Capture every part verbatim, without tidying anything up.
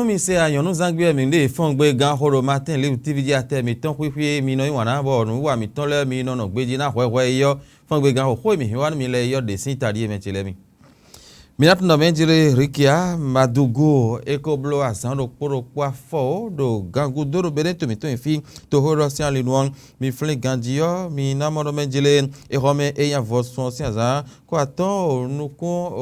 Nú mi se anyɔ̌núzángbé wɛ mǐ ɖe fɔ́ngbégán xó ɖo Matin Libre T V jí atɛ mǐtɔn xwíxwí e mi nɔ yí wǎn ná bɔ nǔwiwa mǐtɔn lɛ́ɛ mi nɔ nɔ gbejí ná hwɛhwɛ é ɔ́, fɔ́ngbégán xo xó e mǐ hɛn wá nú mi lɛ́ɛ é ɔ́ ɖě sín taɖíe mɛ ce lɛ́ɛ mi. Mǐ ná tunɔ mɛ jlé Rikia Madugu e ko bló azǎn ɖokpó ɖokpó afɔ ó ɖo gangúdo ɖo Benɛ́to mǐtɔn e fí toxó élɔ́ sín ali nu ɔ́, mi flín ganjí ɔ́, mi ná mɔ ɖɔ mɛ jlé exɔmɛ e nyí avɔsun ɔ́ sín azǎn kó atɔ́ɔ́n nukún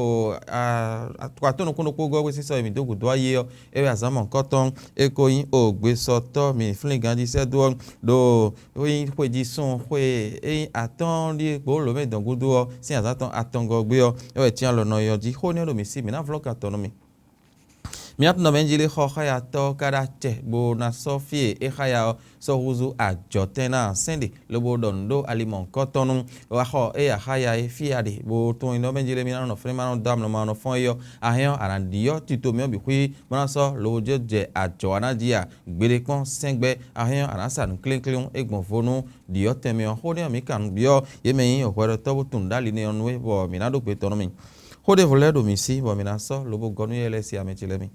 kó atɔ́ɔ́n nukún ɖokpó gɔ́ xwé sísɔ e mǐ dó gǔdo wá yi ɔ́, é wɛ azǎn mɔ̌hunkɔtɔn e ko nyí ogbesɔtɔ́ mǐ flín ganjí sɛ́ dó ɔ́ ɖo é nyí xwejísun xwe e nyí atɔ́ɔ́n ɖíe gbǒ lǒ mɛ dɔn gúdo ɔ́ sín azǎn tɔn atɔngɔ́ gbé ɔ́, é wɛ cyán lɔ nɔ ɔ́ jí. Xó énɛ́ ɖo mǐ sí, mǐ ná vlɔ́ kan tɔn nú mi. Mǐ ná tunɔ mɛ jí lé xɔ xáyatɔ́ ká ɖó acɛ bó ná sɔ́ fí e é xáya ɔ́ sɔ́ húzú ajɔ̌tɛn ná sɛ́n ɖe lobo ɖɔ nǔ ɖó ali mɔ̌hunkɔtɔn nú axɔ e axáya é fí a ɖe, bó tunwun nyi ɖɔ mɛ jí lé mí ná nɔ fínɛ́ má nɔ dó amlɔ ma nɔ fɔ́n é ɔ́, a hɛn ɔ́, a nǎ ɖyɔ́ tito mǐ ɔ́ bǐ xwí bó ná sɔ́ lobo jɛ ajɔ̌ wa ná jí a? Gbeɖé kpɔ́n sɛ́ngbɛ́, a hɛn ɔ́, a nǎ sa nǔ klínkín é gbɔn vo nú ɖyɔ̌tɛn mɛ ɔ́. Xó nɛ́ ɔ́, mǐ kan nǔ byɔ́ yě mɛ e nyí hwɛɖɔtɔ́ bó tunwun nǔ ɖó ali nɛ́ ɔ́ nú é, bɔ mǐ ná ɖó gbe tɔn nú mi. Xó ɖěvo lɛ́ɛ ɖo mǐ sí, bɔ mǐ ná sɔ́ lobo gɔ́ nú yɛ lɛ́ɛ se ǎ mɛ ce lɛ́ɛ mi.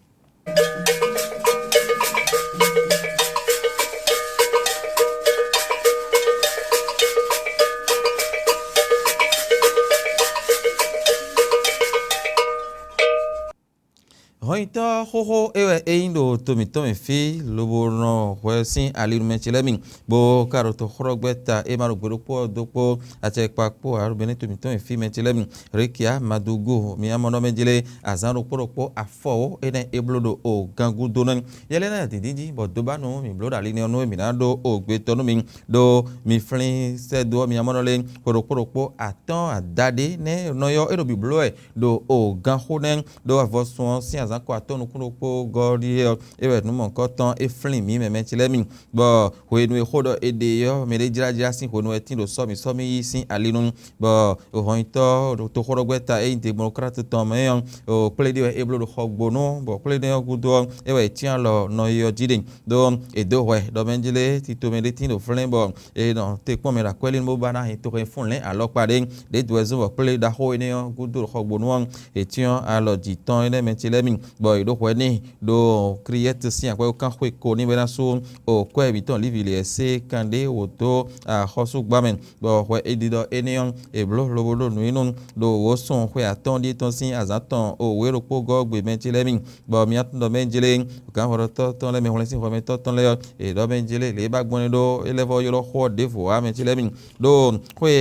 Hɔnyitɔ́ xóxó é wɛ é nyí ɖo to mǐtɔn mɛ fí, lobo nɔ hwɛ sín ali nú mɛ ce lɛ́ɛ mi, bó ka ɖo toxlɔ́gbɛ́ta e ma ɖo gbe ɖokpó ɔ́ dó kpó acɛkpa kpó ǎ, lobo énɛ́ to mǐtɔn mɛ fí mɛ ce lɛ́ɛ mi. Rekia Madugu, mi amɔnɔmɛ jlé azǎn ɖokpó ɖokpó afɔwó énɛ́ é bló ɖo o gangúdo nɛ́. Yɛ lɛ́ɛ ná yi dǐndín jí, bɔ dó ba nú mǐ bló ɖo ali nɛ́ ɔ́ nú mǐ ná ɖó o gbe tɔn nú mi, ɖó mi flín sɛ́ dó ɔ́, mi amɔnɔ lé xwe ɖokpó ɖokpó atɔ́ɔ́n adaɖé nɛ́ nɔ ɔ́ é ɖo bǐbló wɛ ɖo o gánxó nɛ́ ɖó avɔsun ɔ́ sín azǎn ko atɔ́ɔ́n nukún ɖokpó gɔ́ ɖíe ɔ́, é wɛ nǔ mɔ̌hunkɔtɔn é flín mǐ mɛ mɛ ce lɛ́ɛ mi, bɔ hwenu e xó ɖɔ è ɖe é ɔ́, mɛ ɖé jlájlá sín hwenu wɛ tín ɖo sɔ́mǐ sɔ́mǐ yí sín ali nu, bɔ hɔnyitɔ́ toxóɖɔgbɛ́ta e nyí Demɔklát tɔn mɛ ɔ́, kplé ɖé wɛ é bló ɖo xɔgbónú, bɔ kplé énɛ́ ɔ́ gúdo ɔ́, é wɛ è cyán alɔ nɔ e ɔ́ jí ɖe. Ɖó è dǒ hwɛ ɖɔ mɛ jlé tito mɛ ɖé tín ɖo flɛ́n bɔ è nɔ te kpɔ́n mɛ ɖo akwɛ́línu bó ba ná hin toxo fún lɛ̌n alɔkpa ɖé. Ɖědǔ wɛ zɔ́n bɔ kplé ɖaxó énɛ́ ɔ́ gúdo ɖo xɔgbónú ɔ́, è cyɔ́n alɔ jǐ tɔn énɛ́ mɛ ce lɛ́ɛ mi, bɔ è ɖǒ hwɛ n'i ɖo Kliyɛ́ti sín akwɛ́kánxwé ko ní bɔ é ná sú kwɛ́ mǐtɔn Livi lě ɛ sé kanɖé wǒ dó axɔ́súgbá mɛ, bɔ hwɛ è ɖiɖɔ énɛ́ ɔ́, è blǒ lobo ɖó nǔ nyi nú ɖo wǒ sun xwe atɔ́ɔ́n ɖíe tɔn sín azǎn tɔn o wě ɖokpó gɔ́ gbe mɛ ce lɛ́ɛ mi, bɔ mi ná tunwun ɖɔ mɛ jlé gǎnhɔnɖɔtɔ́ tɔn lɛ́ɛ, mɛhwlɛ́nsínhɔn mɛ tɔn tɔn lɛ́ɛ ɔ́, è ɖɔ mɛ jlé lě e ba gbɔn é ɖó é lɛ́ vɔ ylɔ́ xó ɔ́ ɖěvo ǎ mɛ ce lɛ́ɛ mi. Ɖó xwe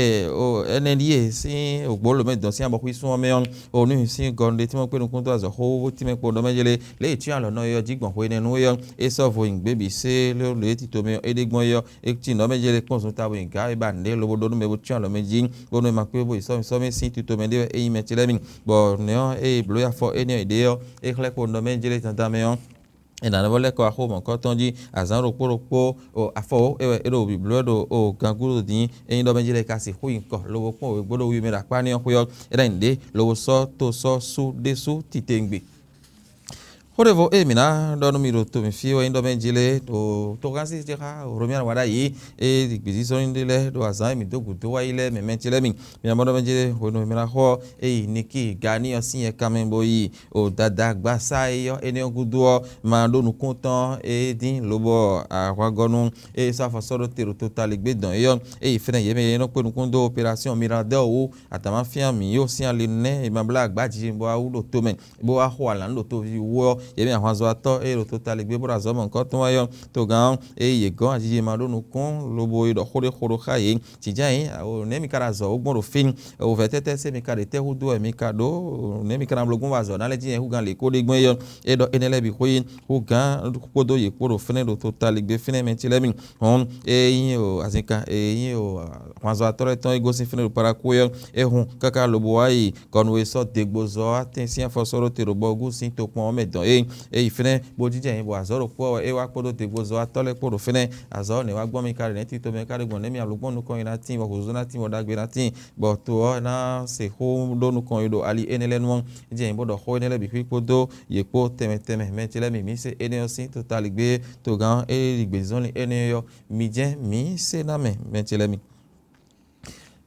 énɛ́ ɖíe sín ògbóló mɛ dɔn sín abɔxwísun ɔ́ mɛ ɔ́, onú sín gɔnu ɖé tínmɔ kpé nukún dó azɔ̌ xó tínmɛ kpo ɖɔ mɛ jlé lě e cyɔ́n alɔ nɔ é ɔ́ jí gbɔn hwe énɛ́ nú é ɔ́, é sɔ́ vo nyi gbě bǐ sé lě e tito mɛ ɔ́ é ɖe gbɔn é ɔ́, é cí nǔ ɔ́ mɛ jlé kpɔ́n zunta bo nyi gǎ e ba nǔɖé lobo ɖó nú mɛ bó cyɔ́n alɔ mɛ jí, bónú é ma kpé bó yi sɔ́mì sɔ́mì sín tito mɛ ɖé wɛ é nyí mɛ ce lɛ́ɛ mi, bɔ nɛ̌ ɔ́, ée blǒ afɔ énɛ́ ɔ́ yě ɖe ɔ́, é xlɛ́ kpo nɔ mɛ jlé dandan mɛ ɔ́, è nǎ vɔ lɛ́ kɔ axó mɔ̌kɔtɔn jí azǎn ɖokpó ɖokpó afɔ wǒ é wɛ é ɖo bǐbló wɛ ɖo o gangúdo dín, ényí ɖɔ mɛ jí lɛ́ɛ ka sixú nyi kɔ lobo kpɔ́n wěgbó ɖo wi mɛ ɖo akpá n'i ɔ́ xwé ɔ́, é ná nyi ɖě lobo sɔ́ to sɔ́ sú ɖésú titewungbe. Xó ɖěvo e mǐ ná ɖɔ nú mi ɖo to mǐ fí wɛ nyí ɖɔ mɛ jí lé ɖo tɔgánsi ce xá Romianu wa ɖ'ayǐ, ée gbězízɔ́n ɖé lɛ́ɛ ɖo azǎn e mǐ dó gǔdo wá yi lɛ́ɛ mɛ mɛ ce lɛ́ɛ mi. Mi ná mɔ ɖɔ mɛ jí lé hwenu e mi ná xɔ ɔ́, é yi Niki Gani ɔ́ sín yɛkanmɛ bó yi o dada gbasá e yɔ́ énɛ́ ɔ́ gúdo ɔ́, ma ɖó nukúntɔn e dín lobɔ ahwangɔ́nu e sɔ́ afɔ sɔ́ ɖó te ɖo totaligbé dɔn é ɔ́, é yi fɛ́nɛ yě mɛ e nɔ kpé nukún dó operásiɔn Miradɛ́ wú, adǎn ma fyán mǐ yó sín ali nɛ́ e ma blá agbájijɛ bɔ wá wú ɖo tomɛ, bó wá xo alǎn ɖo toví wú ɔ́, yě mɛ ahwanzɔ́watɔ́ e ɖo totaligbé bó ɖo azɔ̌ mɔ̌hunkɔtɔn wá é ɔ́, togán ɔ́, é yi yě gɔ́n ajijɛ ma ɖó nukún lobo yi ɖɔ xó ɖé xo ɖó xá yě. Jǐján e nɛ̌ mi ka ɖo azɔ̌ wú gbɔn ɖo fí? Wǔvɛ́ tɛ́tɛ́ sé mi ka ɖe tɛ́ húzú wɛ mi ka ɖó? Nɛ̌ mi ka ná bló gbɔn bɔ azɔ̌ ná lɛ́ jí nyɛ húgán lě kó ɖe gbɔn é ɔ́, é ɖɔ énɛ́ lɛ́ɛ bǐ xwé húgán kpódó yě kpó ɖo fɛ́nɛ ɖo totaligbé fínɛ́ mɛ ce lɛ́ɛ mi. Hɔn ényí o azinkan e nyí o ahwanzɔ́watɔ́ lɛ́ɛ tɔn e gosín fínɛ́ ɖo Palakú é ɔ́, é hun káká lobo wá yi kɔnu e sɔ́ degbozɔ atɛ́n sín afɔ sɔ́ ɖó te ɖo bɔgú sín tokpɔn ɔ́ mɛ dɔn é. É yi fínɛ́ bó jínjɔ́n ayǐ, bɔ azɔ̌ ɖokpó ɔ́ é wá kpódó degbozɔ atɔ́ lɛ́ɛ kpó ɖo fínɛ́. Azɔ̌ ɔ́ nɛ̌ wá gbɔn mi ka ɖe nɛ̌ tito mɛ ka ɖe gbɔn nɛ̌ mi alɔgbɔ́n nukɔn nyi ná tíin, bɔ hǔzú ná tíin, bɔ ɖagbe ná tíin, bɔ to ɔ́ ná sixú ɖó nukɔn yi ɖo ali énɛ́ lɛ́ɛ nu ɔ́. É jɛ nyǐ bó ɖɔ xó énɛ́ lɛ́ɛ bǐ xwí kpódó yě kpó tɛnmɛ tɛnmɛ mɛ ce lɛ́ɛ mi, mǐ se énɛ́ ɔ́ sín totaligbé togán e ɖi gbězɔnlin énɛ́ ɔ́, mi jɛ́n mǐ se ná mɛ mɛ ce lɛ́ɛ mi.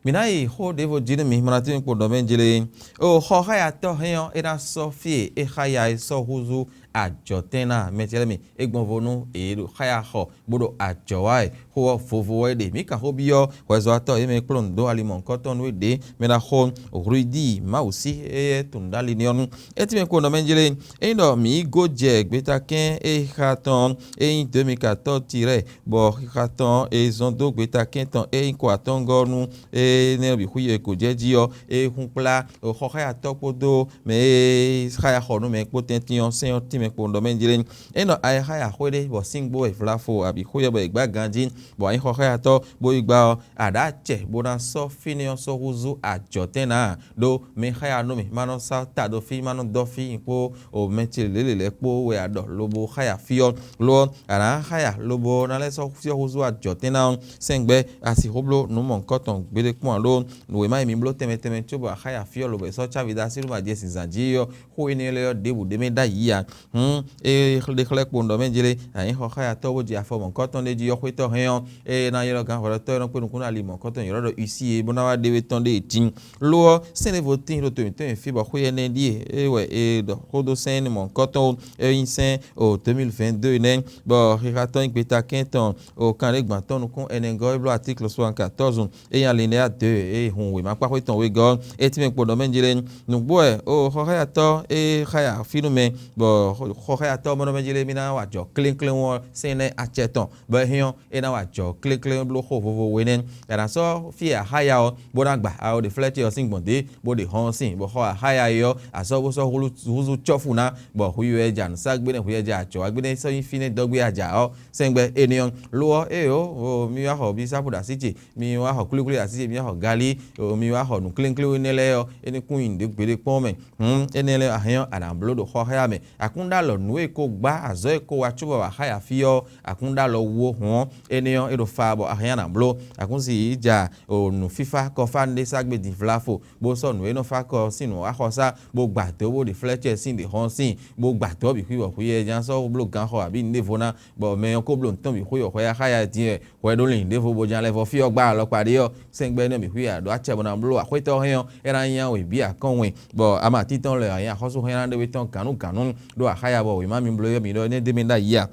Mǐ ná yi xó ɖěvo jí nú mi, mlɔ́ ná tín kpo ɖɔ mɛ jlé. O xɔ xáyatɔ́ hɛn ɔ́, é ná sɔ́ fí e é xá ya é sɔ́ húzú ajɔ̌tɛn ná mɛ ce lɛ́ɛ mi é gbɔn vo nú è ɖo xáya xɔ bó ɖo ajɔ̌ wa wɛ. Xó ɔ́ vovo wɛ é ɖe. Mǐ kan xó byɔ́ hwɛzɔ́watɔ́ e mɛ e kplɔ́n nǔ dó ali mɔ̌hunkɔtɔn nú é ɖě, mɛ ɖaxó Rudi Mawusí e tunwun ɖó ali n'i ɔ́ nu. É tínmɛ kpo nɔ mɛ jlé. Ényí ɖɔ mǐ yi gó jɛ gbetakɛ́n e xixa tɔn ɔ́, é nyí dǒmikatɔ́ Tirɛ́ɛ, bɔ xixa tɔn e zɔn dó gbetakɛ́n tɔn e nyí ko atɔ́ngɔ́ ɔ́ nu, énɛ́ ɔ́ bǐ xwí e kǒ jɛ jí ɔ́, é hun kplá xɔxɔ́yatɔ́ kpódó mɛ e xáya xɔ nú mɛ kpó tɛ́ntin ɔ́, sɛ́n ɔ́ tínmɛ kpo nɔ mɛ jlé. É nɔ ayɛxáya xwé ɖé, bɔ síngbó wɛ vlafo abǐ xwé ɔ́ bɔ è gbǎ ganjí, bɔ a nyǐ xɔxɔ́yatɔ́ bó yi gbá ɔ́, a ɖǎ acɛ bó ná sɔ́ fínɛ́ ɔ́ sɔ́ húzú ajɔ̌tɛn ná a? Ɖó mɛ xáya nú mì, má nɔ sá ta ɖo fí, má nɔ dɔ́ fí nyi kpó o mɛ ce lělě lɛ́ɛ kpó wɛ a ɖɔ lobo xáya fí ɔ́. Lo ɔ́, a nǎ xáya lobo ná lɛ́ sɔ́ fyɔ́ húzú ajɔ̌tɛn ná ɔ́, sɛ́ngbɛ́ a sixú bló nǔ mɔ̌hunkɔtɔn gbeɖé kpɔ́n ǎ ɖó nǔ e má nyí mi bló tɛnmɛ tɛnmɛ cóbɔ a xáya fí ɔ́ lobo è sɔ́ cávi dó así nú ma jɛ sin zǎn jí ɔ́, xó énɛ́ lɛ́ɛ ɔ́ ɖěbǔ ɖ'é mɛ ɖ'ayǐ ǎ. Hǔn é ɖe xlɛ́ kpowun ɖɔ mɛ jlé, a nyǐ xɔxɔ́yatɔ́ bó jɛ afɔ mɔ̌hunkɔtɔn ɖé jí ɔ́, xwétɔ́ hɛn ɔ́, ée é ná ylɔ́ gǎn hwɛɖɔtɔ́ e nɔ kpé nukún nú ali mɔ̌hunkɔtɔn nyǐ lɔ ɖɔ Usíi é bó ná wá ɖe we tɔn ɖée tíin. Lo ɔ́, sɛ́n ɖěvo tíin ɖo to mǐtɔn nyi fí bɔ xwé énɛ́ ɖíe é wɛ è ɖɔ xó dó sɛ́n énɛ́ mɔ̌hunkɔtɔn ó, é nyí sɛ́n o deux mille vingt-deux nɛ́, bɔ xixa tɔn nyí gbeta kɛ́n tɔn o kanɖégbǎn tɔn nukún ɛnɛgɔ́ e bló atíklo soixante-quatorze e nyí alinéa deux e hun wěma kpáxwé tɔn wegɔ́ ɔ́, é tínmɛ kpo ɖɔ mɛ jlé. Nǔgbó wɛ o xɔxɔ́yatɔ́ e xáya fí nú mɛ, bɔ xɔxɔ́yatɔ́ mɔ ɖɔ mɛ jlé mì ná wa jɔ klénkléwún ɔ́ sín nɛ́ acɛ tɔn, bɔ é hɛn ɔ́, é ná wa jɔ klénklén bló xó vovo we nɛ́. È nǎ sɔ́ fí e a xáya ɔ́, bó ná gba ao ɖe flɛ́ ce ɔ́ sín gbɔn dě, bó ɖe hɔn ɔ́ sín, bɔ xɔ a xáya é ɔ́, a sɔ́ bó sɔ́ húzú cɔ́fu ná, bɔ hwi wɛ ja nǔ sá gbé nɛ́, hwi wɛ ja acɔ̌ wá gbé nɛ́, sɔ́ nyí fínɛ́ dɔ́gbé a ja ɔ́, sɛ́ngbɛ́ énɛ́ ɔ́. Lo ɔ́, ée ɔ́, mi wá xɔ bísápù ɖo así ce, mi wá xɔ kwlíkwlí ɖo así ce, mi wá xɔ galí, mi wá xɔ nǔ klénklén énɛ́ lɛ́ɛ ɔ́, é ní kún nyi nǔɖé gbeɖé kpɔ́n mɛ. Hǔn énɛ́ lɛ́ɛ a hɛn ɔ́, a nǎ bló ɖo xɔxɔ́ya mɛ. Akúnɖalɔ nǔ e ko gbá azɔ̌ e ko wa cóbɔ wa xáya fí ɔ́, akúnɖalɔ wú ó hɔn ɔ́, énɛ́ ɔ́, é ɖo fa bɔ a hɛn a nǎ bló. Akúnsi yǐ ja nǔfífá kɔfá ɖé sá gbé din vlafo, bó sɔ́ nǔ e nɔ fá kɔ sín nǔ wá xɔ sá, bó gba dǒ bó ɖe flɛ́cɛ sín ɖě hɔn sín, bó gba dǒ bǐ xwí bɔ xwí yɛ ján sɔ́ bló ganxɔ abǐ nǔɖévo ná, bɔ mɛ ɔ́ ko bló nǔ tɔn bǐ xwé bɔ xwɛ yá xáya din wɛ hwɛ ɖó lin ɖěvo bó ján lɛ́ vɔ fí ɔ́ gbá alɔkpa ɖé ɔ́, sɛ́ngbɛ́ énɛ́ bǐ xwí a ɖǒ acɛ bɔ ná bló axwétɔ́ hɛn ɔ́, é ná nyí we bǐ akɔ́nwɛn, bɔ ama títɔn lɛ a nyǐ axɔ́súxɛ́nná ɖé wé tɔn gǎnnugǎnnu ɖó axáya bɔ wěma mi bló ɔ́ mi ɖɔ énɛ́ d'é mɛ ɖ'ayǐ a?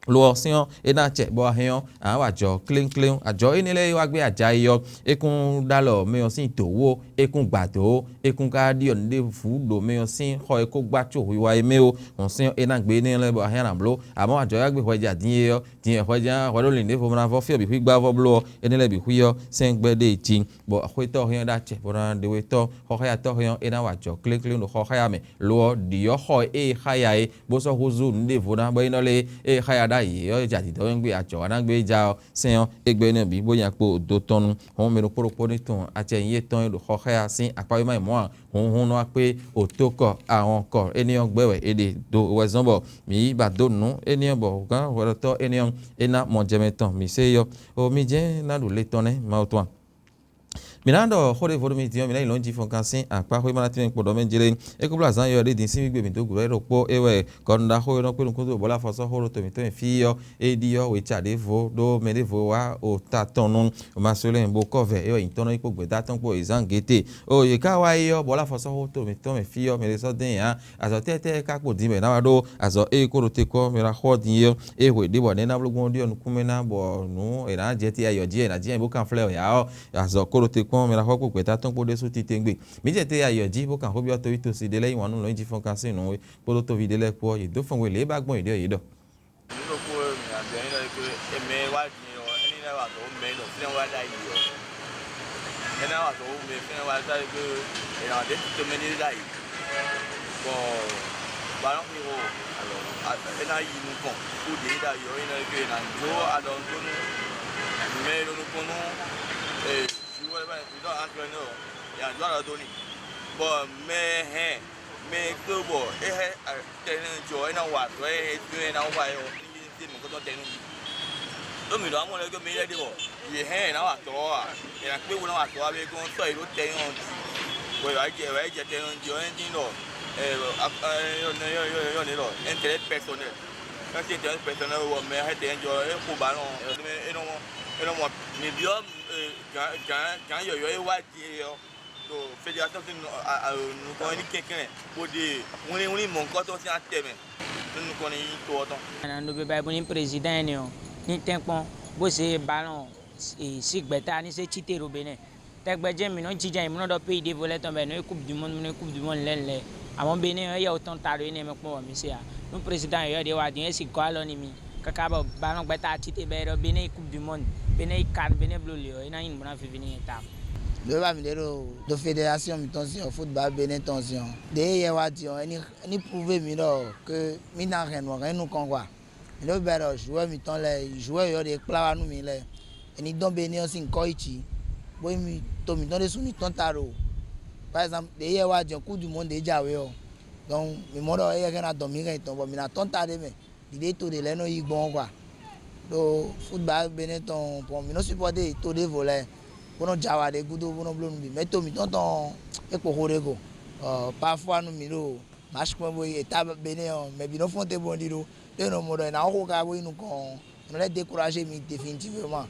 Lo ɔ́, sɛ́n ɔ́, é ná acɛ bɔ a hɛn ɔ́, a nǎ wa ajɔ klénkléwún. Ajɔ énɛ́ lɛ́ɛ e wá gbé aja é ɔ́, é kún ɖó alɔ mɛ ɔ́ sín dǒ wú ó, é kún gba dǒ ó, é kún ka ɖiɔ nǔɖévǔ ɖo mɛ ɔ́ sín xɔ e ko gbá có hwiwa é mɛ ó. Hɔn sɛ́n ɔ́, é ná gbe énɛ́ lɛ́ɛ bɔ a hɛn ɔ́ a nǎ bló. Amɔ̌, ajɔ e wá gbé hwɛ ja din é ɔ́, din wɛ hwɛ ján hwɛ ɖó lǐndévo mla vɔ́ fí ɔ́ bǐ xwí gbá vɔ́ bló ɔ́, énɛ́ lɛ́ɛ bǐ xwí ɔ́, sɛ́n gbɛ́ ɖé jí, bɔ xwétɔ́ hɛn ɔ́ ɖó acɛ, bɔ ná ɖe wetɔ́ xɔxɔ́yatɔ́ hɛn ɔ́, é ná wa ajɔ klékléwún ɖo xɔxɔ́ya mɛ. Lo ɔ́, ɖǐ ɔ́ xɔ e é xáya é, bó sɔ́ húzú nǔɖévo ná, bɔ é nɔ lé é xáya ɖ'ayǐ ɔ́, é ja dǐdɔ́ wɛ́ngbé ajɔ̌ wa ná gbé é ja ɔ́, sɛ́n ɔ́, é gbɛ́ énɛ́ bǐ bó nya kpo do tɔn nu. Hɔn mɛ ɖokpó ɖokpó ní tunwun acɛ nyí yětɔn e ɖo xɔxɔ́ya sín akpá wéma yi mɔ̌ ǎ. Hunhun nɔ wá kpé otókɔ ahɔnkɔ énɛ́ ɔ́ gbɛ́ wɛ è ɖe do wɛ zɔ́n bɔ mǐ yi ba dó nǔ énɛ́ ɔ́, bɔ gǎn hwɛɖɔtɔ́ énɛ́ ɔ́, é ná mɔ jɛ mɛ tɔn mǐ sé yɔ́. O mi jɛ́n ná ɖu le tɔn nɛ́, Mawu tɔn a? Mǐ ná ɖɔ xó ɖěvo nú mi din ɔ́, mǐ ná yi lɔ̌n jí fɔ́n gán sín akpá xwé má ná tínmɛ kpo ɖɔ mɛ jlé. É kó bló azǎn yɔ ɖé din sín wígbe mǐ dó gǔ wɛ ɖokpó é wɛ gɔ̌nɖaxó e nɔ kpé nukúnzú bɔ lá fɔ sɔ́ xó ɖo to mǐtɔn e fí ɔ́, é ɖi ɔ́, wěca ɖěvo ɖó mɛ ɖěvo wá o ta tɔn nú Masolɛ́n bó kɔ́ vɛ é wɛ nyǐtɔ́ nɔ nyí kpó gbɛ̌dá tɔn kpó Ezán Géte. O yě ká wá yi ɔ́, bɔ lá fɔ sɔ́ xó to mǐtɔn mɛ fí ɔ́, mɛ ɖé sɔ́ dɛ́n ǎ. Azɔ̌ tɛ́tɛ́ ká kpo din bɔ è nǎ wa ɖó azɔ̌ e kó ɖo te kɔ́ mɛ ná xɔ din é ɔ́, é hwe ɖě bɔ nɛ̌ ná bló gbɔn ɖiɔ nukúnmɛ ná bɔ nǔ è nǎ jɛ te ayɔ jí è nǎ jí bó kan flɛ́ ɔ̌ ǎ ɔ́, azɔ̌ kó ɖo te kpɔ́n mɛ ná xɔ kpó gbɛ̌ta tɔn kpó ɖésú titewungbe. Mǐ jɛ te ayɔ jí bó kan xó byɔ́ toví tosi ɖé lɛ́ɛ nyi wǎn nú lɔ̌nyijǐ fɔ́n gán sín nǔ é kpódó toví ɖé lɛ́ɛ kpó ɔ́, yě dó fɔ́n we lě e ba gbɔn yě ɖe ɔ́ yě ɖɔ. Nǔ ɖokpó e mǐ ná ɖɔ é nyí ɖɔ é mɛ e wá din ɔ́, é ní ná wa dɔ̌ mɛ e ɖɔ fínɛ́ wá ɖ'ayǐ ɔ́. É ná wa dɔ̌ mɛ fínɛ́ wá ɖ'ayǐ ɖó è nǎ ɖe tito mɛ ní ɖ'ayǐ. Bɔ balɔ́n xixo é ná yi nukɔn kpó ɖě ɖ'ayǐ ɔ́, é ná ɖɔ é ná jó alɔ dó nú mɛ e ɖo nukɔn nú Ziwɛ́ ɖɔ anglɛnɛ ɔ́, è nǎ jó alɔ dó n'i. Bɔ mɛ e hɛn mɛ e kpé bɔ é hɛn tɛnɛjɔ é ná wa azɔ̌ e é ná wa é ɔ́, é ní zé mɔ̌kɔtɔn tɛn nú mì. Ɖó mǐ ɖɔ amɔ̌ lɛ́ɛ ɖɔ mɛ lɛ́ɛ ɖe bɔ yě hɛn yě ná wa azɔ̌ ɔ́ ǎ, è nǎ kpé bó ná wa azɔ̌ ɔ́ ǎ, bɔ é kɔn sɔ́ yě ɖó tɛn ɔ́ jí, bɔ è wǎ jɛ è wǎ yi jɛ tɛn ɔ́ jí ɔ́, é dín ɖɔ yɔ nɛ ɖɔ intérêt personnel. Ɛ́, intérêt personnel wɔ mɛ hɛn tɛnɛjɔ é xo ba nɔ é nɔ é nɔ mɔ mǐ byɔ́ gǎn gǎn gǎn yɔ̌yɔ́ e wá din é ɔ́, ɖo federasɔ́n sín nukɔn ɔ́ ní kɛnklɛ́n, bó ɖe wlínwlín mɔ̌hunkɔtɔn sín atɛ mɛ. Nú nukɔn ní nyí to ɔ́ tɔn. Nǎ ɖo biba bó ní prezidán énɛ́ ɔ́ ní tɛ́nkpɔ́n bó zé balɔn sí gbɛ̌ta ní zé cíte ɖo Benɛ́. Tɛgbɛ jɛ́n mǐ nɔ jínjɔ́n ayǐ, mǐ nɔ ɖɔ péyi ɖěvo lɛ́ɛ tɔn bɔ è nɔ yi coupe du monde, mǐ nɔ yi coupe du monde lɛ́ɛ lɛ́ɛ. Amɔ̌ Benɛ́ ɔ́, éyɛ́ ɔ́ tɔn ta ɖo énɛ́ mɛ kpɔ́n bɔ mǐ se ǎ. Nú prezidán yɔ̌yɔ́ ɖě wá din, é si gɔ́ alɔ n'i mì káká bɔ balɔn gbɛ́ta cíte bɔ é ɖɔ Benɛ́ yi coupe du monde, Benɛ́ yi CAN, Benɛ́ bló lě ɔ́, é ná nyí nǔ bó ná víví n'i ta. Nǔ e ba mǐ ɖe ɖo ɖo fédération mǐtɔn sin ɔ́, football Benɛ́ tɔn sin ɔ́, ɖě éyɛ́ wá din ɔ́, é ní é ní prouvé mǐ ɖɔ ke mǐ ná hɛn nǔ hɛn nukɔn quoi. Mǐ ɖo bɛ́ ɖɔ joueur mǐtɔn lɛ́ɛ, joueur yɔ̌yɔ́ ɖě kplá wá nú mǐ lɛ́ɛ, è ní dɔn Benɛ́ ɔ́ sín kɔ́ yi jǐ, bó nyí to mǐtɔn ɖésú ní tɔ́n ta ɖo, par exemple, ɖě yɛ wá jɛ coupe du monde ɖě jǎwe ɔ́, donc mǐ mɔ ɖɔ éyɛ́ hɛn ná dɔn mǐ hɛn tɔn bɔ mǐ ná tɔ́n ta ɖ'é mɛ, ɖiɖe to ɖě lɛ́ɛ nɔ yi gbɔn ɔ́ quoi. Ɖo football Benɛ́ tɔn, bon, mǐ nɔ supporter to ɖěvo lɛ́ɛ, bó nɔ jɛ awa ɖě gúdo bó nɔ bló nú mǐ, mɛ to mǐtɔn tɔn é kpo xo ɖé go. Parfois nú mǐ ɖo match kpɔ́n bó yi état Benɛ́ ɔ́, mɛ bǐ nɔ fɔ́n te bó nɔ ɖiɖo. Ɖé nɔ mɔ ɖɔ è nǎ xo xó ka bó yi nukɔn ɔ́, è nɔ lɛ́ découragé mi définitivement.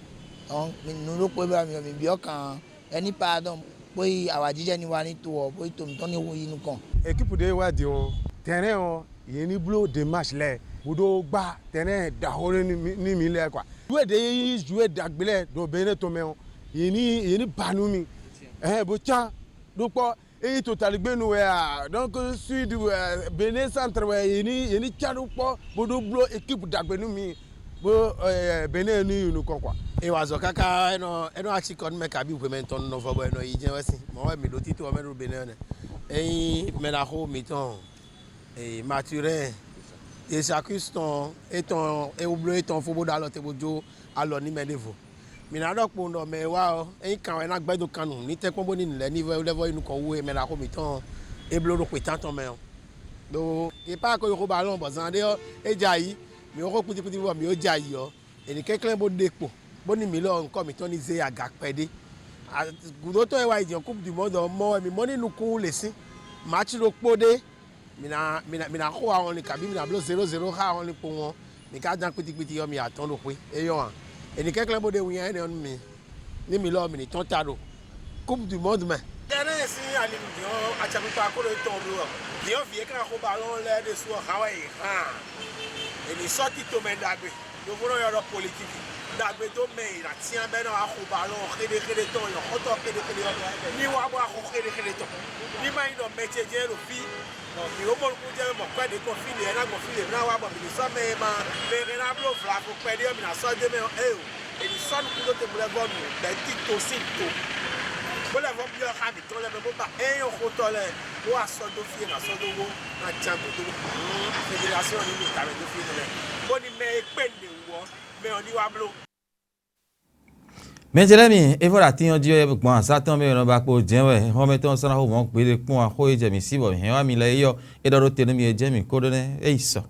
Donc mi nǔ ɖokpó e ba mi ɔ́, mi byɔ́ kan, ɛ ní pardon, bó yi awǎjijɛ ní wá ní to ɔ́, bó yi to mǐtɔn ní yi nukɔn. Équipe ɖé wá din ɔ́, terrain ɔ́, yě ní bló démarche lɛ́ɛ, bó ɖó gbá terrain ɖaxó nú mǐ lɛ́ɛ quoi. Joué ɖě nyí joué ɖagbe lɛ́ɛ ɖo Benɛ́ tɔn mɛ ɔ́, yě ní yě ní ba nú mì, ɛhɛn, bó cá ɖó kpɔ́. Ényí totaligbénu wɛ a, donc sud wɛ, Benɛ́ centre wɛ, yě ní yě ní cá ɖó kpɔ́ bó ɖó bló équipe ɖagbe nú mì, bó Benɛ́ ní yi nukɔn quoi. E wa azɔ̌ káká, é nɔ é nɔ asi kɔ nú mɛ kabi hwemɛ tɔn nɔ vɔ bɔ è nɔ yi jɛ́n wɛ sín mɔ̌ wɛ mǐ ɖo títí ɔ́ mɛ ɖo Benɛ́ nɛ́. Ényí mɛ ɖaxó mǐtɔn Mathurin Desacus tɔn étɔn é wú bló étɔn fó bó ɖó alɔ te bó jó alɔ ní mɛ ɖěvo. Mǐ ná ɖɔ kpowun ɖɔ mɛ e wá ɔ́, ényí kan wɛ é ná gbɛ́ dó kan nú ní tɛ́nkpɔ́n bónú nǔ lɛ́ɛ ní vɛ́ lɛ́ vɔ yi nukɔn wú é mɛ ɖaxó mǐtɔn é bló ɖo xwětán tɔn mɛ ɔ́. Ɖó yě pá ko yi xó ba lɔn bɔ zan ɖé ɔ́, é jɛ ayǐ, mǐ xó kpítíkpítí bɔ mǐ ó jɛ ayǐ ɔ́, è nǐ kɛnklɛ́n bó ɖe kpo, bónú mǐ lɔ nyǐkɔ mǐtɔn ní zé aga kpɛɖé. Gǔdo tɔn e wá yi jɛ coupe du monde ɔ́ mɔ wɛ mǐ mɔ ní nukún lě sín. Match ɖokpó ɖé, mǐ ná mǐ ná mǐ ná xo ahɔnlin kabí mǐ ná bló zéro zéro xá ahɔnlin kpowun ɔ́, mǐ ka dán kpitikpiti ɔ́, mǐ ya tɔ́n ɖo xwé. É nyɔ́ ǎ. È nǐ kɛnklɛ́n bó ɖe winnyá énɛ́ ɔ́ nú mǐ, ní mǐ lɔ mǐ ní tɔ́n ta ɖo coupe du monde mɛ. Tɛnɛ́ sín ali nǔ din ɔ́, acakpikpa kó ɖo tɔn bló ɔ́. Din ɔ́, vǐ e ka xo balɔn lɛ́ɛ ɖésú ɔ́, hǎn wɛ yě hán. È nǐ sɔ́ tito mɛ ɖagbe, ɖokpó nɔ ylɔ́ ɖɔ politiki. Ɖagbe dó mɛ e è nǎ cyán bɔ é ná wá xo balɔn xéɖéxéɖé tɔn, nyɔ̌xɔ́tɔ́ xéɖéxéɖé ɔ́, ní wá bó wá xo xéɖéxéɖé tɔn. Ní má nyí ɖɔ mɛ ce jɛ́n ɖo fí, bɔ mǐ ó mɔ nukúnnú jɛ́n mɛ mɔ kwɛ́ ɖě gbɔn fí ɖě, é ná gbɔn fí ɖě, mǐ ná wá bɔ mǐ ní sɔ́ mɛ e ma mɛ e ná bló vlavo kpɛɖé ɔ́, mǐ ná sɔ́ dó mɛ ɔ́, éyo. È nǐ sɔ́ nukún dó te bó lɛ́ vɔ́ nǔ bɛ̌ tito sín to, bó lɛ́ vɔ́ byɔ́ xá mǐtɔn lɛ́ɛ mɛ bó ba éyɔ́xótɔ́ lɛ́ɛ, bó wá sɔ́ dó fí e è nǎ sɔ́ dó bó ná ján gǒ dó federasɔ́n ní mì tamɛ dó fí énɛ́ lɛ́ɛ, bónú mɛ e kpé nǔɖé wú ɔ́, mɛ ɔ́ ní wá bló. Mɛ ce lɛ́ɛ mi, é vɔ ɖo atín ɔ́ jí ɔ́, gbɔn azǎn tɔn mɛ è nɔ ba kpo jɛ́n wɛ, hɔnmɛ tɔn sɔ́ ná xo mɔ̌ gbeɖé kpɔ́n axó e jɛ mǐ sí bɔ mǐ hɛn wá mi lɛ́ɛ é ɔ́, é ɖɔ ɖó te nú mi e jɛ́n mǐ kó ɖó nɛ́, é yi sɔ.